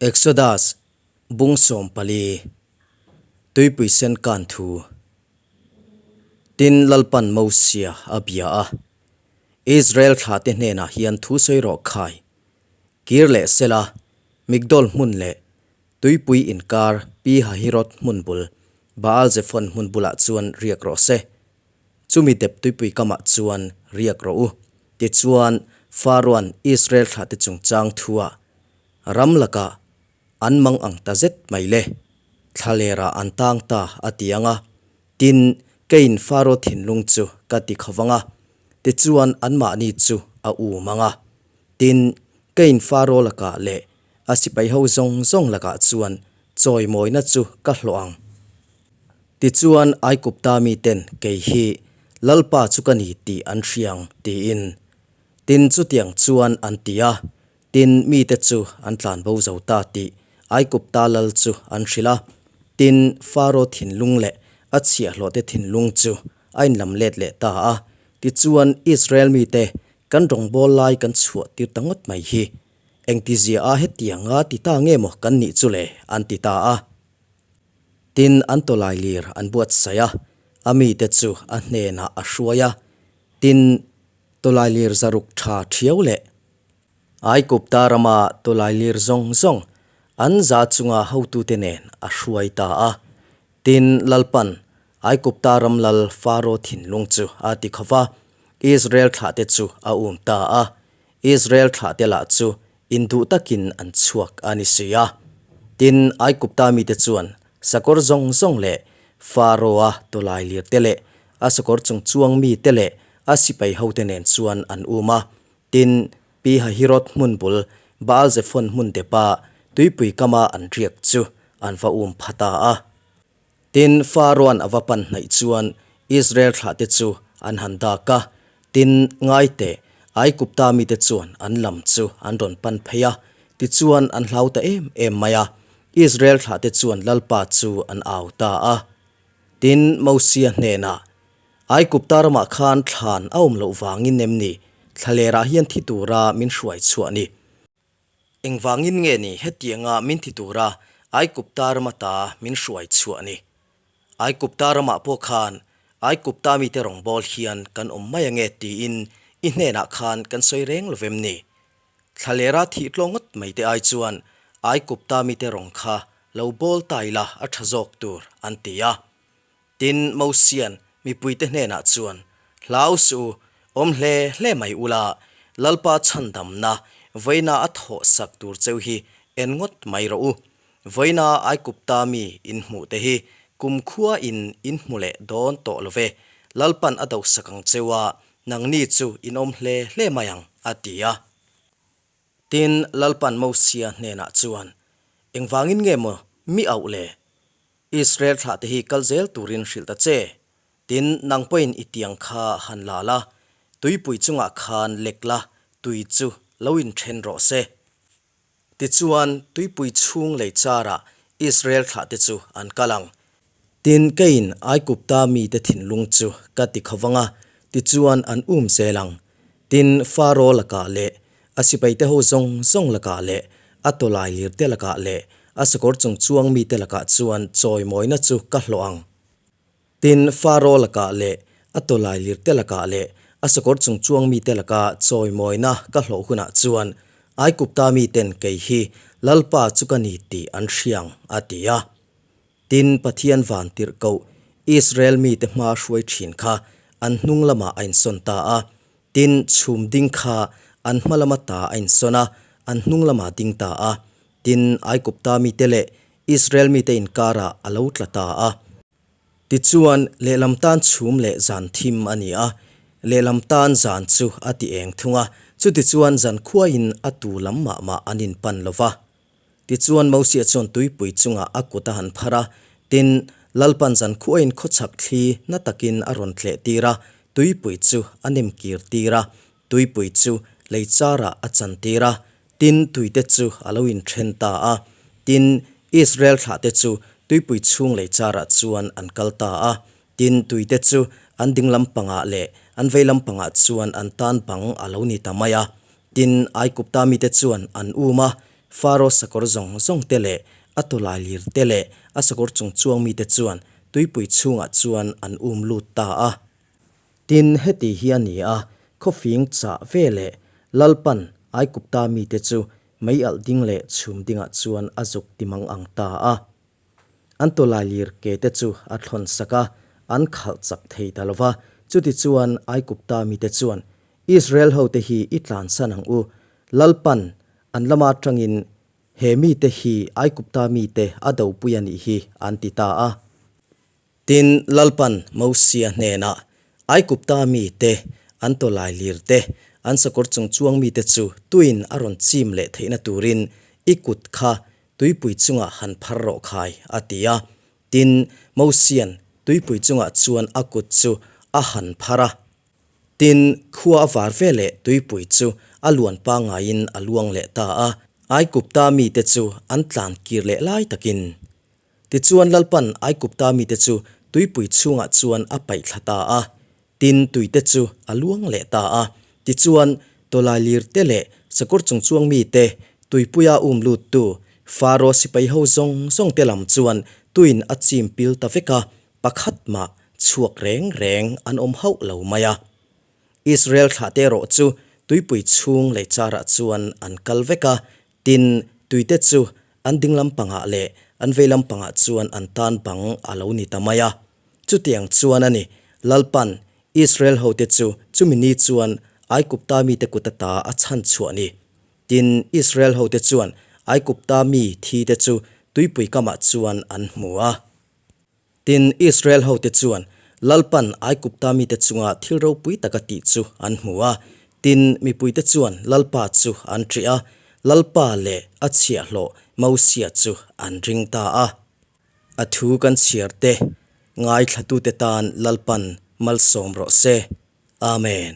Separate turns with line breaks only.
Exodus bung 14 Tuipui sen kan thu Tin Lalpan Mosia a bia a, Israel thlate hnenah hian thu sawi rawh khai, kir leh sela Migdol hmun leh Tuipui inkar Pi Hahirot hmun bul Baal Zephon hmun bulah chuan riak rawh se. Chumi dep tuipui kamah chuan riak rawh u. Tichuan Faroan Israel thlate chungchang thuah Ram lakah an mang ang ta zet mai le, thlalerah an tang ta a ti ang a, tin, keiin Faro thinlung chu ka ti kho vang a, tichuan anmahni chu a um ang a. Tin, keiin Faro lakah leh a sipaiho zawng zawng lakah chuan chawimawina chu ka hlawh ang. Tichuan Aigupta miten kei hi Lalpa chu ka ni tih an hria ang, tiin. Tin, chutiang chuan an ti a, Tin, mite chu an tlan bo zo ta tih Aigupta lal chu an hrilh a. Tin, Faro thinlung leh a chhiahhlawhte thinlung chu a inlam let leh ta a. Tichuan, Israel mite kan rawngbâwl lai kan chhuah tir ta ngawt mai hi. Engtizia a hetianga ti ta nge maw kan nih chu le? an ti ta a. Tin, an tawlai lir an buatsaih a, a mite chu a hnenah a hruai a. Tin, tawlai lir zaruk tha thiau leh Aigupta rama tawlailir zawng zawng an za chunga hotute nen a hruai ta a. Tin, Lalpan Aigupta ram lal Faro thinlung chu a ti kho va, Israel thlahte chu a um ta a. Israel thlahte lah chu induh takin an chhuak a ni si a. Tin, Aigupta mite chuan sakawr zawng zawng leh Faro-a tawlailirte leh a sakawr chung chuang mite leh a sipai hote nen chuan an um a. Tin, Pi Hahirot hmun bul Baal Zephon hmun depa tuipui kama an riak chu an va um pha ta a. Tin, Faroan a va pan hnaih chuan Israel thlahte chu an han dak a. Tin, ngai teh, Aigupta mite chuan an lam chu an rawn pan phei a, tichuan an hlau ta em em mai a. Israel thlahte chuan Lalpa chu an au ta a. Tin, Mosia hnenah, Aigupta ramah khan thlan a awm loh vangin em ni thlalerah hian thi tura min hruai chhuah ni? Engvangin nge ni hetianga min thi tura Aigupta rama ta min hruai chhuah ni? Aigupta ramah pawh khan Aigupta mite rawngbâwl hian kan awm mai ange tiin i hnenah khan kan sawi reng lo vem ni? Thlalera thih tlawng ngawt mai te ai chuan Aigupta mite rawng kha lo bawl ta ila a tha zawk tur an ti a. Tin, Mosia'n mipuite hnenah chuan, Hlau suh u, awm hle hle mai ula, Lalpa chhandamna vawiina a thawh sak tur cheu hi en ngawt mai rawh u. Vawiina Aigupta mi in hmuh te hi kumkhua in in hmu leh dawn tawh lo ve, Lalpa'n a do sak ang cheu a, nangni chu in awm hle hle mai ang, a ti a. Tin, Lalpa'n Mosia hnenah chuan, Engvangin nge maw mi auh le? Israel thlahte hi kal zel turin hrilh ta che. Tin, nang pawhin i tiang kha han la la, tuipui chungah khan lek la, tui chu lo inthen rawh se. Tichuan, tuipui chhung lei charah Israel thlahte chu an kal ang. Tin, keiin Aigupta mite thinlung chu ka ti kho vang a, tichuan an um zel ang. Tin, Faro lakah leh a sipaite ho zawng zawng lakah leh a tawlai lirte lakah leh a sakawr chung chuang mite lakah chuan chawimawina chu ka hlawh ang. Tin, Faro lakah leh a tawlai lirte lakah leh a sakawr chung chuang mite laka chawimawina ka hlawh hunah chuan Aigupta miten kei hi Lalpa chu ka ni tih an hriang, a ti a. Tin, Pathian van tirh koh Israel mite hma hruai thin kha an hnung lamah a insawn ta a. Tin, chhum ding kha an hma lama ta a insawn a, an hnung lamah ding ta a. Tin, Aigupta mite leh Israel mite inkarah a lo tla ta a. Tichuan, lehlam tan chhum leh zan thim a ni a, lehlam tan zan chu a ti eng thung a, chutichuan zan khuaiin a tu lam mah mah an inpan lo va. Tichuan Mosia chuan tuipui chungah a kut a han phar a, tin, Lalpan zan khuaiin khawchhak thli na takin a rawn tleh tir a, tuipui chu a nem kir tir a, tuipui chu lei charah a chan tir a, tin, tuite chu a lo inthen ta a. Tin, Israel thlahte chu tuipui chhung lei charah chuan an kal ta a, tin, tuite chu an ding lampangah leh an vei lampangah chuan an tan bang a lo ni ta mai a. Tin, Aigupta mite chuan an um a, Faro sakawr zawng zawng te leh a tawlailir te leh a sakawr chung chuang mite chuan tuipui chhungah chuan an um lut ta a. Tin, heti hi a ni a, khawfing chah ve leh Lalpan Aigupta mite chu mei alh ding leh chhum dingah chuan a zuk ti mang ang ta a. An tawlailir ke te chu a thlawn sak a, an khalh chak thei ta lo va. Chutichuan Aigupta mite chuan, Israel hote hi i tlansan ang u, Lalpan an lama atangin he mite hi Aigupta mite a dopui a nih hi, an ti ta a. Tin, Lalpan Mosia hnenah, Aigupta mite, an tawlailir te, an sakawr chung chuang mite chu tuin a rawn chim leh theihna turin i kut kha tuipui chungah han phar rawh khai, a ti a. Tin, Mosia'n tuipui chungah chuan a kut chu a han phar a. Tin, khua a var veleh tuipui chu a luan pangaiin a luang leh ta a. Aigupta mite chu an tlan kir leh lai takin Tichuan Lalpan Aigupta mite chu tuipui chhungah chuan a paih thla ta a, tin tuite chu a luang leh ta a. Tichuan tawlailir te leh sakawr chungchuang mite tuipuia um luttu Faro sipai ho zawng zawng te lam chuan tuin a chim pil ta vek a, pakhat mah chhuak reng reng an awm hauh lo mai a. Israel thlahte erawh chu tuipui chhung leichar ah chuan an kal vek a, Tin, tuite chu an ding lampangah leh an vei lampangah chuan an tan bang a lo ni ta mai a. Chutiang chuan a ni, Lalpan Israel hote chu chumi ni chuan Aigupta mite kut ata a chhan chhuah ni. Tin, Israel hote chuan Aigupta mi thite chu tuipui kamah chuan an hmu a. Tin, Israel hote chuan Lalpan Aigupta mite chunga thil ropui taka tih chu an hmu a. Tin, mipuite chuan Lalpa chu an ṭih a, Lalpa leh a chhiahhlawh Mosia chu an ring ta a. A thu kan chhiar te, ngaithlatute tan Lalpan malsawm rawh se. Amen.